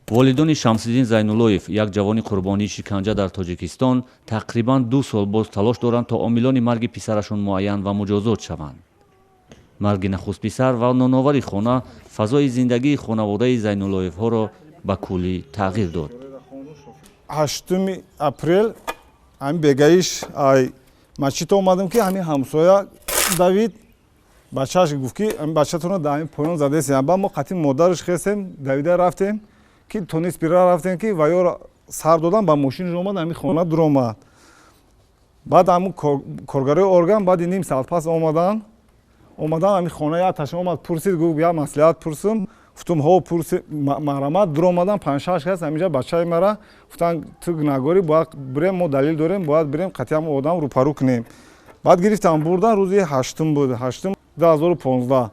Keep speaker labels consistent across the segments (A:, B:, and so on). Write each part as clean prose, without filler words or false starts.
A: Волидони Шамсиддин Зайнуллоев, як ҷавони қурбонии шиканҷа дар Тоҷикистон, тақрибан 2 сол боз талош доранд, то омилони марги писарашон муайян ва муҷозот шаванд. Марги нахуст писар ва ноновари хона фазои зиндагии хонаводаи Зайнуллоевҳоро ба куллӣ тағйир дод.
B: 8 апрел ҳамин бегаиш ай масҷид омадам, ки ҳамин ҳамсоя давид, бачааш гуфт, ки бачатонро дар ҳамин поён задесем. Баъд мо қатъи модараш хестем, давида рафтем, ки то нисбира рафтем, ки ваёро сар додан, ба мошинаш омад, ҳамин хона дуромад. Баъд ҳамун коргарои орган баъди ним соат пас омадан ҳамин хона. Як таша омад, пурсид, гуфт: «Як маслиҳат пурсум?» Гуфтум: «Ҳо, пурси, маҳрамат». Дуромадан панҷ-шаш кас ҳаминҷа бачаи мара гуфтан: «Ту гунаҳгорӣ, бояд бирем, мо далел дорем, бояд бирем, қатъи ҳамун одам рӯпарӯ кунем». Баъд гирифтам, бурдан. Рӯзи 8-ум буд, 8-ум 2015.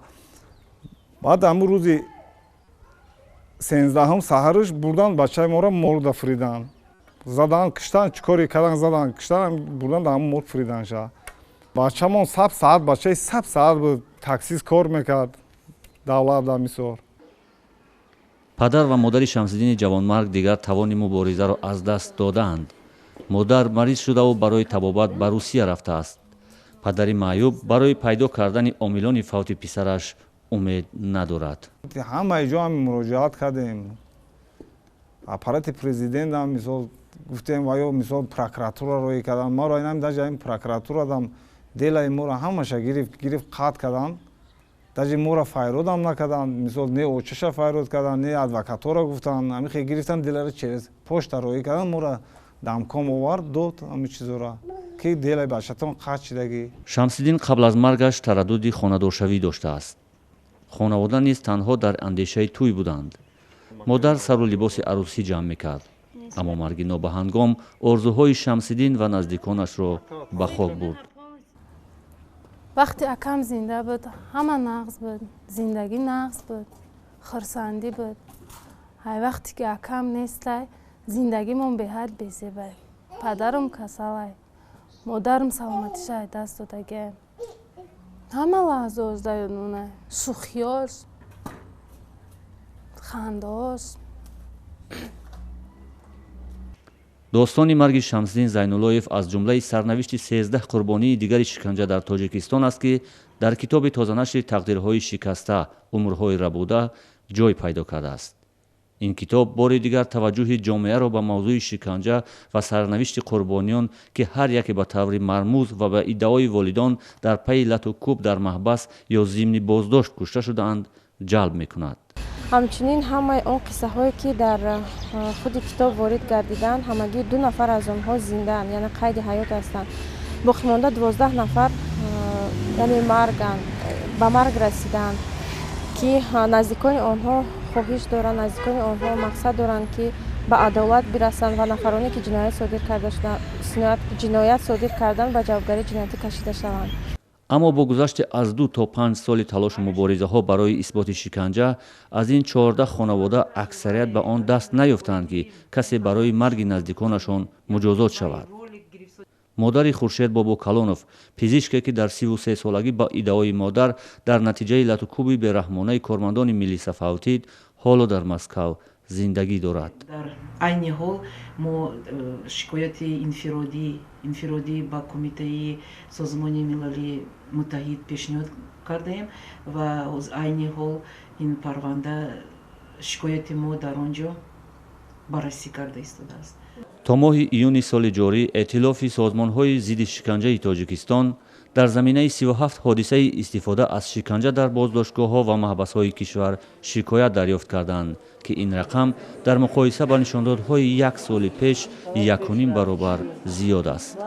B: Баъд ҳамун рӯзи 13-ҳум саҳараш бурдан, бачаи моро моргда фуридан, задан, киштан, чӣ коре кардан, задан, киштан, бурдан, дар ҳамун морг фуриданша. Бачамон саб саат, бачаи саб саат буд, таксист кор мекард давлат дар мисор.
A: Падар ва модари Шамсиддини ҷавонмарг дигар тавони муборизаро аз даст додаанд. Модар мариз шудаву барои табобат ба Русия рафтааст. Падари маъюб барои пайдо кардани омилони фавти писараш умед надорад.
B: Ҳамаи ҷо ҳам муроҷиат кардем, аппарати президентам, мисол, гуфтем ва ё, мисол, прокуратура роҳӣ кардан маро. Инам даже ҳамин прокуратурадам делаи моро ҳамаша гирифт, қатъ кардан, даже моро файродам накарданд. Мисол, не очаша файрод кардан, не адвокатора гуфтанд. Ҳамихе гирифтан, делара через почта роҳӣ кардан, моро дамком овард, дод ҳамин чизора, ки делаи бачатон қатъ шидагӣ.
A: Шамсиддин қабл аз маргаш тараддуди хонадоршавӣ доштааст. Хонавода низ танҳо дар андешаи тӯй буданд. Модар сару либоси арӯсӣ ҷамъ мекард, аммо марги нобаҳангом орзуҳои Шамсиддин ва наздиконашро ба хок бурд.
C: Вақте акам зинда буд, ҳама нағз буд, зиндагӣ нағз буд, хурсандӣ буд. Ай вақте ки акам нестай, зиндагимон беҳад безебай. Падарам касалай, модарам саломатиша ай даст додагиай. Ҳама лаҳзаош дар ёд монай, шӯхиёш, хандаош.
A: Достони марги Шамсиддин Зайнуллоев аз ҷумлаи сарнавишти 13 қурбонии дигари шиканҷа дар Тоҷикистон аст, ки дар китоби тозанашри «Тақдирҳои шикаста, умрҳои рабуда» ҷой пайдо кардааст. Ин китоб бори дигар таваҷҷӯҳи ҷомеаро ба мавзӯи шиканҷа ва сарнавишти қурбониён, ки ҳар яке ба таври мармуз ва ба иддаои волидон дар пайи лату кӯб дар маҳбас ё зимни боздошт кушта шудаанд, ҷалб мекунад.
D: Ҳамчунин ҳамаи он қиссаҳое, ки дар худи китоб ворид гардиданд, ҳамагӣ 2 нафар аз онҳо зиндаанд, яъне қайди ҳаёт ҳастанд. Боқимонда 12 нафар, яъне марганд, ба марг расидаанд, ки наздикони онҳо хоҳиш доранд, наздикони онҳо мақсад доранд, ки ба адолат бирасанд ва нафароне, ки ҷиноят содир карданд, ба ҷавобгарии ҷиноятӣ кашида шаванд.
A: Аммо бо гузашти аз 2 то 5 соли талошу муборизаҳо барои исботи шиканҷа, аз ин 14 хонавода аксарият ба он даст наёфтанд, ки касе барои марги наздиконашон муҷозот шавад. Модари Хуршед Бобокалонов, пизишке, ки дар 33-солагӣ ба иддаои модар дар натиҷаи латукӯби бераҳмонаи кормандони милиса фавтид, ҳоло дар Москав зиндагӣ дорад.
E: Дар айни ҳол мо шикояти инфиродӣ ба Кумитаи Созмони Милали Муттаҳид пешниҳод кардаем ва айни ҳол ин парванда, шикояти мо дар он ҷо баррасӣ карда истодааст.
A: То моҳи июни соли ҷорӣ Эътилофи созмонҳои зидди шиканҷаи Тоҷикистон дар заминаи 37 ҳодисаи истифода аз шиканҷа дар боздоштгоҳҳо ва маҳбасҳои кишвар шикоят дарёфт карданд, ки ин рақам дар муқоиса ба нишондодҳои як соли пеш 1,5 баробар зиёд аст.